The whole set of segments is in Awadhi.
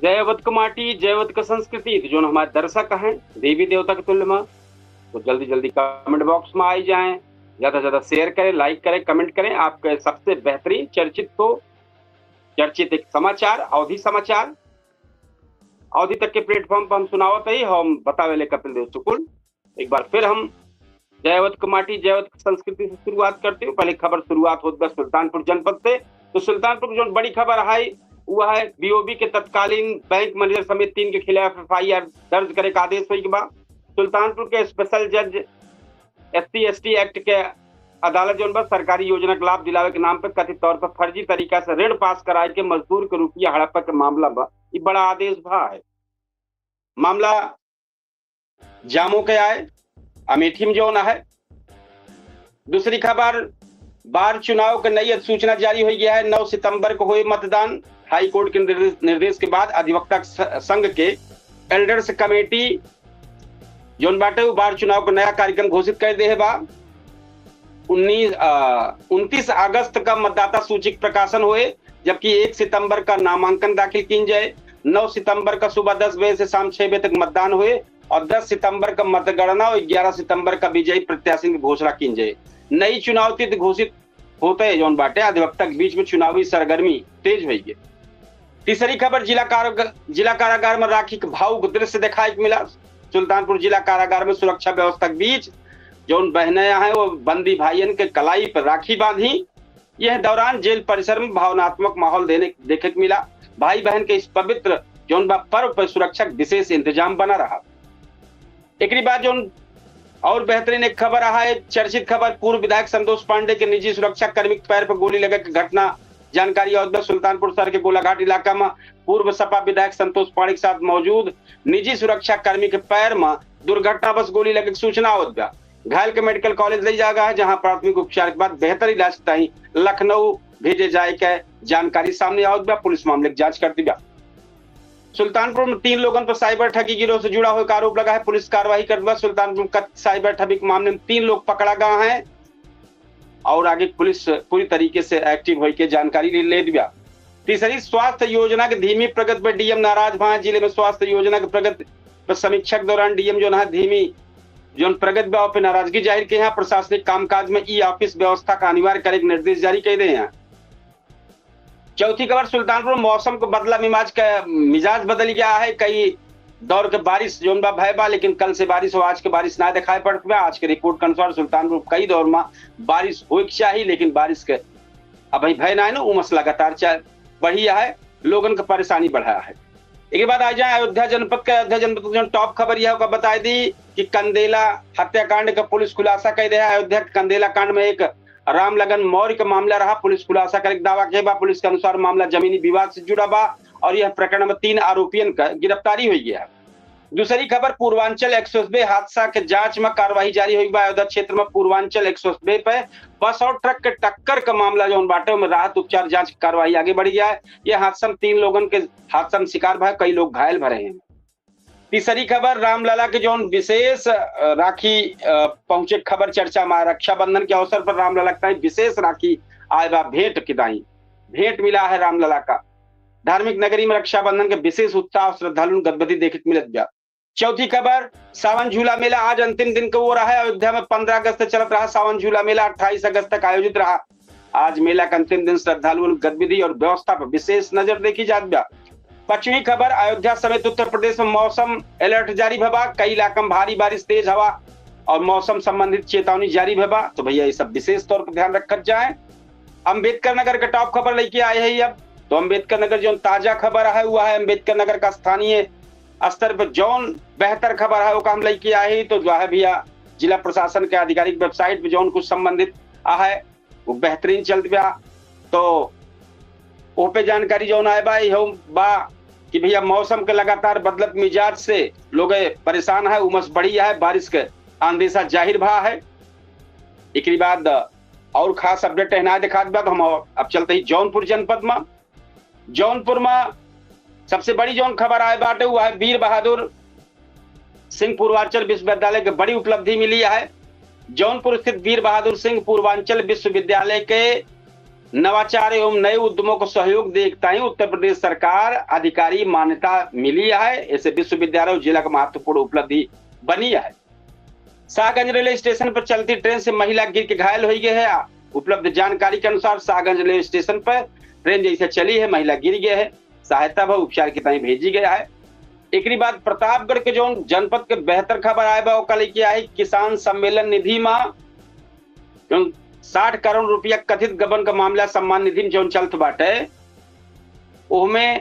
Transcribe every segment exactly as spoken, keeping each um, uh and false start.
जय अवध क माटी, जय अवध क संस्कृति। तो जौन हमारे दर्शक हैं देवी देवता के तुल्य में, तो जल्दी जल्दी comment box में आई जाएं, ज्यादा से ज्यादा share करें, like करें, comment करें। आपके सबसे बेहतरीन चर्चित तो चर्चित एक समाचार, अवधी समाचार, अवधी तक के platform पर हम सुनावत ही, हम बतावे ले कपिल देव शुक्ल। एक बार फिर हम जय अवध क माटी, जय अवध क संस्कृति से शुरुआत करते हैं। पहले खबर शुरुआत होत बा सुल्तानपुर जनपद से। तो सुल्तानपुर की जौन बड़ी खबर है, वो है B O B के तत्कालीन bank manager समेत तीन के खिलाफ F I R दर्ज करे का आदेश होई के बा। सुल्तानपुर के special judge S C S T act के अदालत जौन बा सरकारी योजना के लाभ दिलावे के नाम पे कथित तौर पर फर्जी तरीका से ऋण पास कराए के मजदूर के रुपया हड़प के मामला बा। ई बड़ा आदेश भा है। मामला जामो के आए, अमेठी में जौन है। दूसरी खबर, बार चुनाव के नई अधिसूचना जारी हो गया है। नौ सितंबर को होए मतदान। हाई कोर्ट के निर्देश, निर्देश के बाद अधिवक्ता स-, संघ के elders committee जौन बाटे उ बार चुनाव के नया कार्यक्रम घोषित कर दे बा। उन्नीस, अ, उनतीस अगस्त का मतदाता सूची के प्रकाशन होए, जबकि एक सितंबर का नामांकन दाखिल कीन जाए। नौ सितंबर का सुबह दस बजे से शाम छह बजे तक मतदान होए और दस सितंबर का मतगणना और ग्यारह सितंबर का विजयी प्रत्याशिन की घोषणा कीन जाए। नई चुनाव तिथि घोषित होते जौन बाटे अधिवक्ता के बीच में चुनावी सरगर्मी तेज होई गई। तीसरी खबर, जिला काराग-, जिला कारागार में राखी के भावुक दृश्य देखाए के मिला। सुल्तानपुर जिला कारागार में सुरक्षा व्यवस्था के बीच जौन बहनें हैं, वो बंदी भाइयन के कलाई पर राखी बांधी। यह दौरान जेल परिसर में भावनात्मक माहौल देने, देखे के मिला। भाई बहन के इस पवित्र जौन बा पर्व पर सुरक्षा के विशेष इंतजाम बना रहा। एकरी बाद जौन और बेहतरीन एक खबर आहा है, चर्चित खबर, पूर्व विधायक संतोष पांडे के निजी सुरक्षा कर्मी के पैर पर गोली लगे के घटना। जानकारी आवत बा सुल्तानपुर शहर के गोलाघाट इलाका में पूर्व सपा विधायक संतोष पांडे के साथ मौजूद निजी सुरक्षा कर्मी के पैर में दुर्घटनावश गोली लगे के सूचना आवत बा। घायल के मेडिकल कॉलेज ले जाया गया है, जहां प्राथमिक उपचार के बाद बेहतर इलाज के ताईं लखनऊ भेजे जाए के जानकारी सामने आवत बा। पुलिस मामले की जांच करती बा। सुल्तानपुर में तीन लोगन पर साइबर ठगी गिरोह से जुड़ा होए का आरोप लगा है। पुलिस कार्रवाई करत बा। सुल्तानपुर में कथित साइबर ठगी के मामले में तीन लोग पकड़ा गया है और आगे पुलिस पूरी तरीके से active होई के जानकारी ले, ले दिया। तीसरी, स्वास्थ्य योजना के धीमी प्रगति पर D M नाराज भा। जिले में स्वास्थ्य योजना के प्रगति पर समीक्षा के दौरान D M जौन है धीमी जौन प्रगति बा, ओपे नाराजगी जाहिर के हैं। प्रशासनिक कामकाज में ई ऑफिस व्यवस्था का अनिवार्य करे के निर्देश जारी कर दे हैं। चौथी खबर, सुल्तानपुर में मौसम के बदला मिजाज का, मिजाज बदल गया है। कई दौर के बारिश जौन बा भय बा, लेकिन कल से बारिश हो, आज के बारिश ना दिखाई पड़त बा। आज के रिपोर्ट के अनुसार सुल्तानपुर कई दौर में बारिश होए के चाही, लेकिन बारिश के अबहीं भय ना है ना, उमस लगातार चा-, बढ़ी है, लोगन के परेशानी बढ़ा है। एक बाद आ जाए अयोध्या जनपद के, अयोध्या जनपद के जौन top खबर यह है, ओका बताई दी कि कंदेला हत्याकांड का पुलिस खुलासा कर दे है। अयोध्या के कंदेला कांड में एक रामलगन मौर्य का मामला रहा, पुलिस खुलासा करे के दावा के बा। पुलिस के अनुसार मामला जमीनी विवाद से जुड़ा बा और यह प्रकरण में तीन आरोपियन का गिरफ्तारी हुई है। दूसरी खबर, पूर्वांचल एक्सप्रेसवे हादसा के जांच में कार्रवाई जारी हुई बा। अयोध्या क्षेत्र में पूर्वांचल एक्सप्रेसवे पे बस और ट्रक के टक्कर का मामला जौन बाटे, ओमे राहत उपचार जांच की कार्रवाई आगे बढ़ गया है। यह हादसा में तीन लोगन के हादसा में शिकार भा, कई लोग घायल भरे हैं। तीसरी खबर, रामलला के जौन विशेष, अ, राखी, अ, पहुंचे खबर चर्चा में, रक्षाबंधन के अवसर पर रामलला के ताईं विशेष राखी आए बा भेंट के ताईं, भेंट मिला है रामलला का। धार्मिक नगरी में रक्षाबंधन के विशेष उत्साह और श्रद्धालुन गदबदी देखे के मिलत बा। चौथी खबर, सावन झूला मेला आज अंतिम दिन के ओर है। अयोध्या में पन्द्रह अगस्त से चलत रहा सावन झूला मेला, अट्ठाईस अगस्त तक आयोजित रहा। आज मेला के अंतिम दिन श्रद्धालुओं की गतिविधि और व्यवस्था पर विशेष नजर देखी जात बा। पांचवी खबर, अयोध्या समेत उत्तर प्रदेश में मौसम alert जारी भवा, कई इलाका में भारी बारिश, तेज हवा और मौसम संबंधित चेतावनी जारी भवा। तो भैया, ये सब विशेष तौर पर ध्यान रखत जाए। अम्बेडकर नगर के top खबर लेके आए हैं अब। तो अम्बेडकर नगर जौन ताजा खबर है, वह है अम्बेडकर नगर का स्थानीय स्तर पर जौन बेहतर खबर है, ओका हम लेके आए हैं। तो जो है भैया, जिला प्रशासन के आधिकारिक website पे जौन कुछ संबंधित आ है, वो बेहतरीन चलत बा। तो ओ पे जानकारी जौन आए बा, इहो बा कि भैया, मौसम के लगातार बदलत मिजाज से लोग परेशान है, उमस बढ़ी है, बारिश के अंदेशा जाहिर भा है। एकरी बाद और खास update है ना दिखात बा, तो हम अब चलते ही जौनपुर जनपद में। जौनपुर में सबसे बड़ी जौन खबर आए बाटे, वो है वीर बहादुर सिंह पूर्वांचल विश्वविद्यालय के बड़ी उपलब्धि मिली है। जौनपुर स्थित वीर बहादुर सिंह पूर्वांचल विश्वविद्यालय के नवाचार एवं नए उद्यमों को सहयोग देख ताई उत्तर प्रदेश सरकार अधिकारी मान्यता मिली है। ऐसे विश्वविद्यालय और जिला का महत्वपूर्ण उपलब्धि बनी है। शाहगंज रेलवे स्टेशन पर चलती ट्रेन से महिला गिर के घायल होइ गए है। उपलब्ध जानकारी के अनुसार शाहगंज रेलवे स्टेशन पर ट्रेन जैसे चली है, महिला गिर गए है, सहायता व उपचार के ताई भेजी गया है। एकरी बाद प्रतापगढ़ के जौन जनपद के बेहतर खबर आए बा, ओका लेके आई किसान सम्मेलन निधि मा जौन साठ करोड़ रुपया कथित गबन का मामला सम्मान निधि में जौन चलत बाटे, ओहमे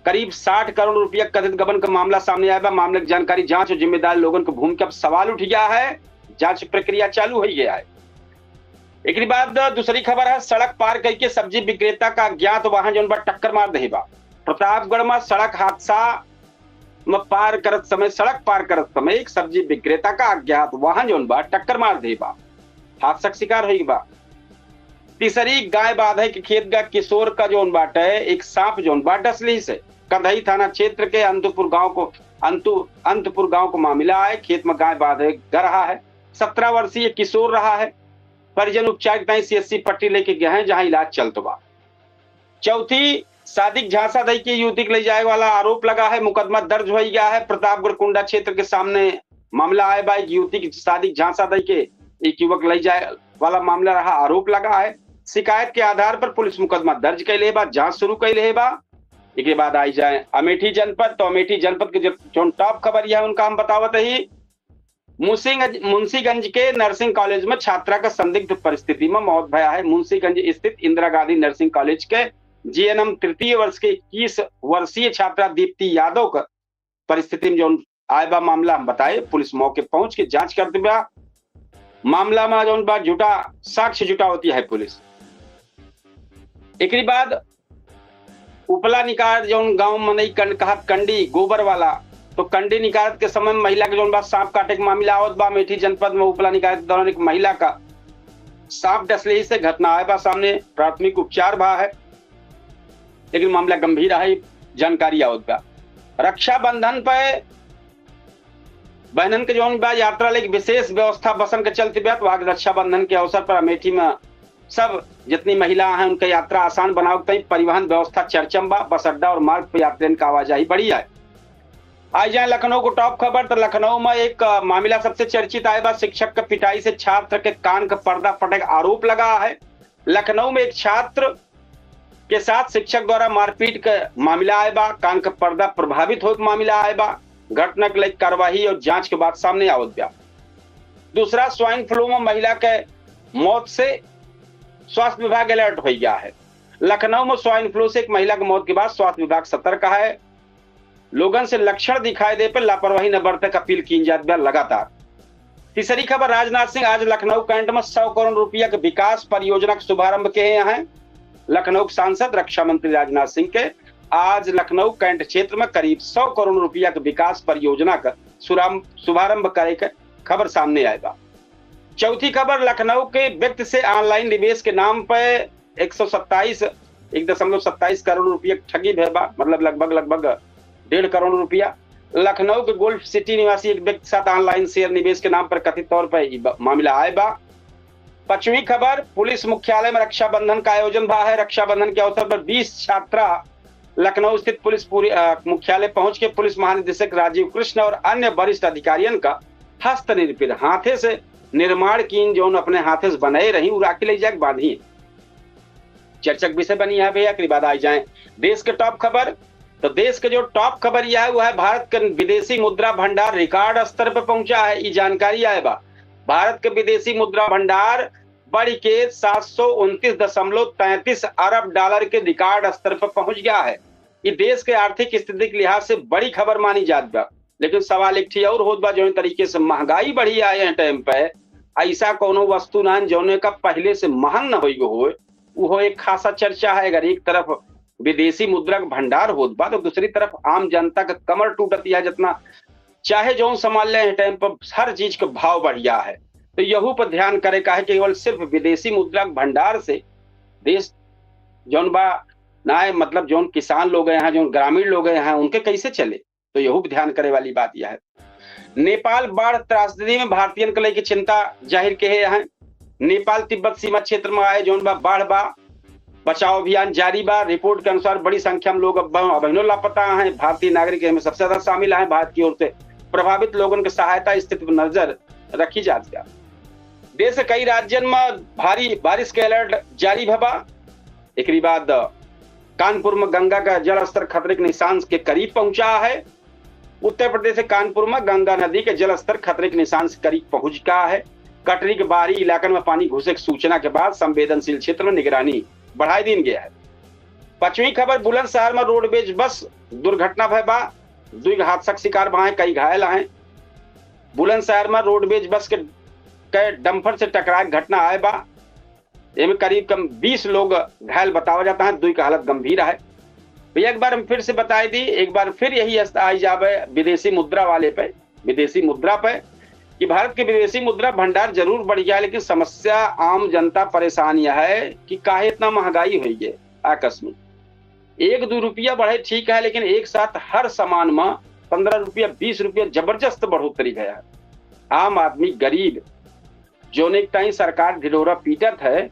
करीब साठ करोड़ रुपया कथित गबन का मामला सामने आया बा। मामले की जानकारी, जांच और जिम्मेदार लोगन के भूमिका पर सवाल उठ गया है, जांच प्रक्रिया चालू हो गया है। एकरी बाद दूसरी खबर है, सड़क पार करके सब्जी विक्रेता का अज्ञात वाहन जौन बा टक्कर मार दही बा। प्रतापगढ़ में सड़क हादसा में पार करत समय, सड़क पार करत समय एक सब्जी विक्रेता का अज्ञात वाहन जौन बा टक्कर मार दही बा, हादसा का शिकार हुई बा। तीसरी, गाय बांधे के खेत का किशोर का जौन बाटे एक सांप जौन बा डसली से। कंधई थाना क्षेत्र के अंतपुर गांव को, अंतु-, अंतपुर गांव को मामला है। खेत में गाय बांधे ग रहा है, सत्रह वर्षीय किशोर रहा है। परिजन उपचार के ताई सीएचसी पट्टी लेके गए हैं, जहां इलाज चलत बा। चौथी, शादी के झांसा दई के युवती के ले जाए वाला आरोप लगा है, मुकदमा दर्ज हो गया है। प्रतापगढ़ कुंडा क्षेत्र के सामने मामला आए बा, एक युवती की शादी के झांसा दई के एक युवक ले जाए वाला मामला रहा, आरोप लगा है। शिकायत के आधार पर पुलिस मुकदमा दर्ज कैले बा, जांच शुरू कैले बा। एक बाद आई जाए अमेठी जनपद, तो अमेठी जनपद के जो, जौन टॉप खबर यह उनका हम बतावत ही, मुंशीगंज, मुंशीगंज के नर्सिंग कॉलेज में छात्रा का संदिग्ध परिस्थिति में मौत भया है। मुंशीगंज स्थित इंदिरा गांधी नर्सिंग कॉलेज के जीएनएम तृतीय वर्ष के इक्कीस वर्षीय छात्रा दीप्ति यादव का परिस्थिति में जौन आए बा मामला हम बताए, पुलिस मौके पहुंच के जांच करत बा। मामला में जौन बा जुटा, साक्ष्य जुटावती है पुलिस। एकरी बाद उपला निकाल जौन गांव मनई कंड कहत कंडी गोबर वाला, तो कंडी निकालत के समय में महिला के जौन बा सांप काटे के मामला आवत बा। अमेठी जनपद में उपला निकालत के दौरान एक महिला का सांप डसले से घटना आए बा सामने, प्राथमिक उपचार भा है, लेकिन मामला गंभीर है, जानकारी आवत बा। रक्षाबंधन पे बहनन के जौन बा यात्रा लेके विशेष व्यवस्था बसन के चलते बा, तो आज रक्षाबंधन के अवसर पर अमेठी में सब जितनी महिला हैं उनका यात्रा आसान बनावे के ताई परिवहन व्यवस्था चर्चा में बा। बस अड्डा और मार्ग पर यात्रियन का आवाजाही बढ़ी है। आई जाए लखनऊ को टॉप खबर, तो लखनऊ में एक, अ, मामला सबसे चर्चित आए बा। शिक्षक के पिटाई से छात्र के कान का पर्दा फटे का आरोप लगा है। लखनऊ में एक छात्र के साथ शिक्षक द्वारा मारपीट के मामला आए बा। कान का पर्दा प्रभावित होए के मामला आए बा। घटना के लिए कार्रवाई और जांच के बाद सामने आवत बा। दूसरा, स्वाइन फ्लू में महिला के मौत से स्वास्थ्य विभाग अलर्ट हो गया है। लखनऊ में स्वाइन फ्लू से एक महिला की मौत के बाद स्वास्थ्य विभाग सतर्क है। लोगन से लक्षण दिखाई दे पर लापरवाही न बरते का अपील की जात बा लगातार। तीसरी खबर, राजनाथ सिंह आज लखनऊ कैंट में सौ करोड़ रुपया के विकास परियोजना का शुभारंभ किहे हैं। लखनऊ के सांसद रक्षा मंत्री राजनाथ सिंह के आज लखनऊ कैंट क्षेत्र में करीब सौ करोड़ रुपया के विकास परियोजना का शुराम-, शुभारंभ करे के खबर सामने आए बा। चौथी खबर, लखनऊ के व्यक्ति से ऑनलाइन निवेश के नाम पे एक सौ सत्ताईस, एक दशमलव सत्ताईस करोड़ रुपया के ठगी भय बा, मतलब लगभग, लगभग डेढ़ करोड़ रुपया। लखनऊ के गोल्फ सिटी निवासी एक व्यक्ति साथ ऑनलाइन शेयर निवेश के नाम पर कथित तौर पर ई ब-, मामला आए बा। पांचवी खबर, पुलिस मुख्यालय में रक्षाबंधन का आयोजन भा है। रक्षाबंधन के अवसर पर बीस छात्रा लखनऊ स्थित पुलिस पूरी, अ, मुख्यालय पहुंच के पुलिस महानिदेशक राजीव कृष्ण और अन्य वरिष्ठ अधिकारियन का हस्तनिर्मित हाथे से निर्माण कीन, जौन अपने हाथे से बनाए रही, उ राखी ले जाके बांधी। चर्चा के विषय बनी है भैया। एकरी बाद आई जाए देश के टॉप खबर। तो देश के जो टॉप खबर यह है, वो है भारत के विदेशी मुद्रा भंडार रिकॉर्ड स्तर पर पहुंचा है। ये जानकारी आए बा, भारत के विदेशी मुद्रा भंडार बढ़ के सात सौ उनतीस दशमलव तैंतीस अरब डॉलर के रिकॉर्ड स्तर पर पहुंच गया है। ये देश के आर्थिक स्थिति के लिहाज से बड़ी खबर मानी जात बा। लेकिन सवाल एक ठे और होत बा, जौन तरीके से महंगाई बढ़ी आए हैं टाइम पे, ऐसा कोनो वस्तु ना जौने का पहले से महंग न होई होए, उहो एक खासा चर्चा है। अगर एक तरफ विदेशी मुद्रा के भंडार होत बा, तो दूसरी तरफ आम जनता का कमर टूटत या जितना चाहे जौन सामान ले टाइम पर हर चीज के भाव बढ़िया है। तो यहू पर ध्यान करे का है कि केवल सिर्फ विदेशी मुद्रा के भंडार से देश जौन बा ना है, मतलब जौन किसान लोग हैं, जौन ग्रामीण लोग हैं, उनके कैसे चले, तो यहू पर ध्यान करे वाली बात यह है। नेपाल बाढ़ त्रासदी में भारतीयन के लेके चिंता जाहिर किहे हैं। नेपाल तिब्बत सीमा क्षेत्र में आए जौन बा बाढ़ बा, बचाव अभियान जारी बा। रिपोर्ट के अनुसार बड़ी संख्या में लोग अब, अबहिनो लापता हैं। भारतीय नागरिक एमे सबसे ज्यादा शामिल हैं। भारत की ओर से प्रभावित लोगन के सहायता स्थिति पर नजर रखी जात बा। देश के कई राज्यन में भारी बारिश के अलर्ट जारी भवा। एकरी बाद कानपुर में गंगा का जल स्तर खतरे के निशान के करीब पहुंचा है। उत्तर प्रदेश के कानपुर में गंगा नदी के जल स्तर खतरे के निशान से करीब पहुंच गया है। कटरी के बाहरी इलाकन में पानी घुसे के सूचना के बाद संवेदनशील क्षेत्र में निगरानी बढ़ाई दीन गया है। पश्चिमी खबर, बुलंदशहर में रोडवेज बस दुर्घटना भय बा, दुई हादसा के शिकार भा हैं, कई घायल हैं। बुलंदशहर में रोडवेज बस के, के डंपर से टकराए के घटना आए बा। एमे करीब कम बीस लोग घायल बतावा जाता है, दुई का हालत गंभीर है। भैया, एक बार हम फिर से बताई दी, एक बार फिर यही अस्त आई जावे विदेशी मुद्रा वाले पे, विदेशी मुद्रा पे, कि भारत के विदेशी मुद्रा भंडार जरूर बढ़ गया, लेकिन समस्या आम जनता परेशान यह है कि काहे इतना महंगाई हुई है आकस्मिक। एक दो रुपया बढ़े ठीक है, लेकिन एक साथ हर सामान में पन्द्रह रुपया, बीस रुपया जबरदस्त बढ़ोतरी भया है। आम आदमी गरीब, जौन एक ताई सरकार ढिढोरा पीटत है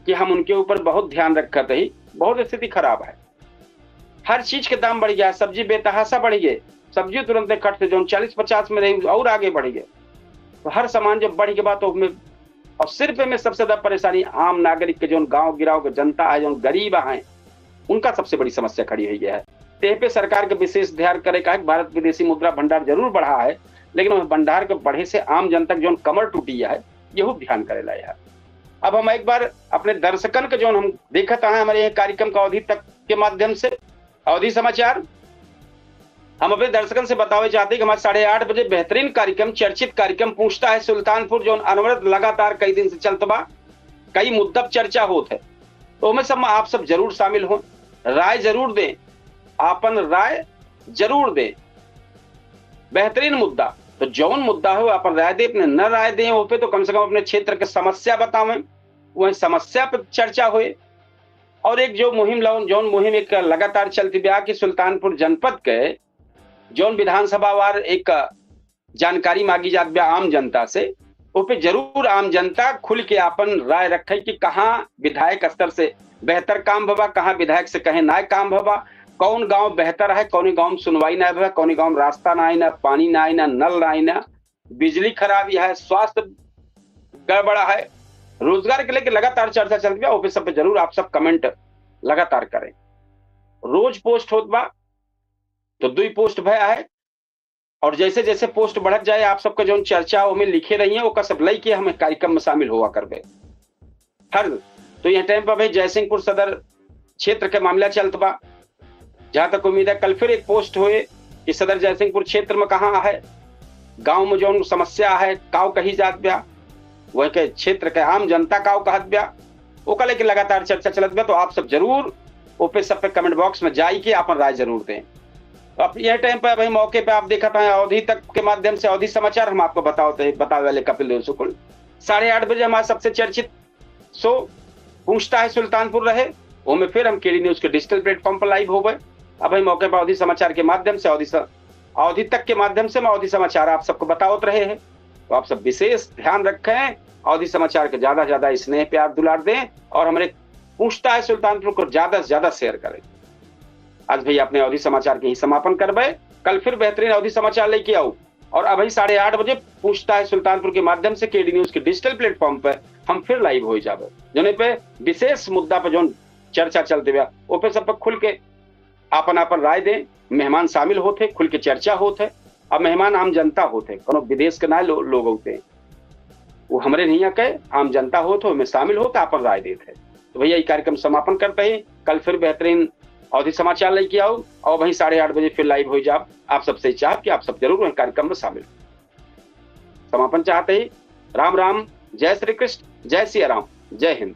कि हम उनके ऊपर बहुत ध्यान रखत ही, बहुत स्थिति खराब है। हर चीज के दाम बढ़ गया, सब्जी बेतहासा बढ़ गए, सब्जी तुरंत कट से जौन चालीस पचास में रही और आगे बढ़ गए। तो हर सामान जब बढ़ के बा तो उसमें, और सिर्फ में सबसे ज्यादा परेशानी आम नागरिक के, जौन गांव गिराव के जनता है, जौन गरीब है, उनका सबसे बड़ी समस्या खड़ी हुई है। तेह पे सरकार के विशेष ध्यान करे का है कि भारत विदेशी मुद्रा भंडार जरूर बढ़ा है, लेकिन उस भंडार के बढ़े से आम जनता के जौन कमर टूटी है, यहू ध्यान करे ला है। अब हम एक बार अपने दर्शकन के जौन हम देखत आए हमारे यह कार्यक्रम का अवधि तक के माध्यम से, अवधि समाचार, हम अपने दर्शकन से बतावे चाहते हैं कि हमारे साढ़े आठ बजे बेहतरीन कार्यक्रम, चर्चित कार्यक्रम पूछता है सुल्तानपुर, जौन अनवरत लगातार कई दिन से चलत बा, कई मुद्दा पर चर्चा होत है, तो ओमे सब आप सब जरूर शामिल हों, राय जरूर दें, आपन राय जरूर दें। बेहतरीन मुद्दा, तो जौन मुद्दा हो आपन राय दें, अपने न राय दें ओपे, तो कम से कम अपने क्षेत्र के समस्या बतावें, वही समस्या पर चर्चा होए। और एक जो मुहिम लाउन, जौन मुहिम एक लगातार चलती बा कि सुल्तानपुर जनपद के जौन विधानसभा वार एक जानकारी मांगी जात बा आम जनता से, ओ पे जरूर आम जनता खुल के आपन राय रखे कि कहाँ विधायक स्तर से बेहतर काम भवा, कहाँ विधायक से कहे ना काम भवा, कौन गांव बेहतर है, कौन गांव में सुनवाई ना भवा, कौन गांव में रास्ता ना आई, ना पानी ना आई, ना नल ना आई, ना बिजली खराबी है, स्वास्थ्य गड़बड़ा है, रोजगार के लेके लगातार चर्चा चलत बा। ओ पे सब पे जरूर आप सब कमेंट लगातार करें। रोज पोस्ट होत बा, तो दुई पोस्ट भय है, और जैसे जैसे पोस्ट बढ़त जाए, आप सबके जौन चर्चा ओमे लिखे रही है, ओकर सब लई के हम कार्यक्रम में शामिल होवा करबे। हर, तो यह टाइम पर भाई जयसिंहपुर सदर क्षेत्र के मामला चलत बा, जहाँ तक उम्मीद है कल फिर एक पोस्ट होए कि सदर जयसिंहपुर क्षेत्र में कहाँ है, गांव में जौन समस्या है, काव कही जात बा, वह के क्षेत्र के आम जनता काव कहत बा, ओका लेके लगातार चर्चा चलत बा। तो आप सब जरूर ओपे सब पे कमेंट बॉक्स में जाई के आपन राय जरूर दें। तो अब यह टाइम पे, अभी मौके पे आप देखत हैं अवधी तक के माध्यम से अवधी समाचार हम आपको बतावत है, बतावे वाले कपिल देव शुक्ल। साढ़े आठ बजे हमारा सबसे चर्चित शो पूछता है सुल्तानपुर रहे, ओमे फिर हम केडी न्यूज के डिजिटल प्लेटफॉर्म पर लाइव होबे। अब हम मौके पर अवधी समाचार के माध्यम से अवधी स-, अवधी तक के माध्यम से हम अवधी समाचार आप सबको बतावत रहे हैं। तो आप सब विशेष ध्यान रखें, अवधी समाचार के ज्यादा से ज्यादा स्नेह प्यार दुलार दें और हमारे पूछता है सुल्तानपुर को ज्यादा से ज्यादा शेयर करें। आज भैया अपने अवधी समाचार के ही समापन करबे, कल फिर बेहतरीन अवधी समाचार लेके आऊ। और अभी साढ़े आठ बजे पूछता है सुल्तानपुर के माध्यम से केडी न्यूज के डिजिटल प्लेटफॉर्म पे हम फिर लाइव हो जाबे, जोने पे विशेष मुद्दा पे जोन चर्चा चलते बा, ओ पे सब पे खुल के आपन आपन राय दें। मेहमान शामिल होत है, खुल के चर्चा होत है। अब मेहमान आम जनता होत है, कोनो विदेश के ना लो-, लोग होते हैं। वो हमरे नैया के आम जनता होत है, ओमे शामिल होत है, आपन राय देत है। तो भैया, ये कार्यक्रम समापन करते ही कल फिर बेहतरीन अवधी समाचार लेके आऊ और वहीं साढ़े आठ बजे फिर लाइव हो जाब। आप सबसे चाहब कि आप सब जरूर वहीं कार्यक्रम में शामिल हो। समापन चाहते ही राम राम, जय श्री कृष्ण, जय सिया राम, जय हिंद।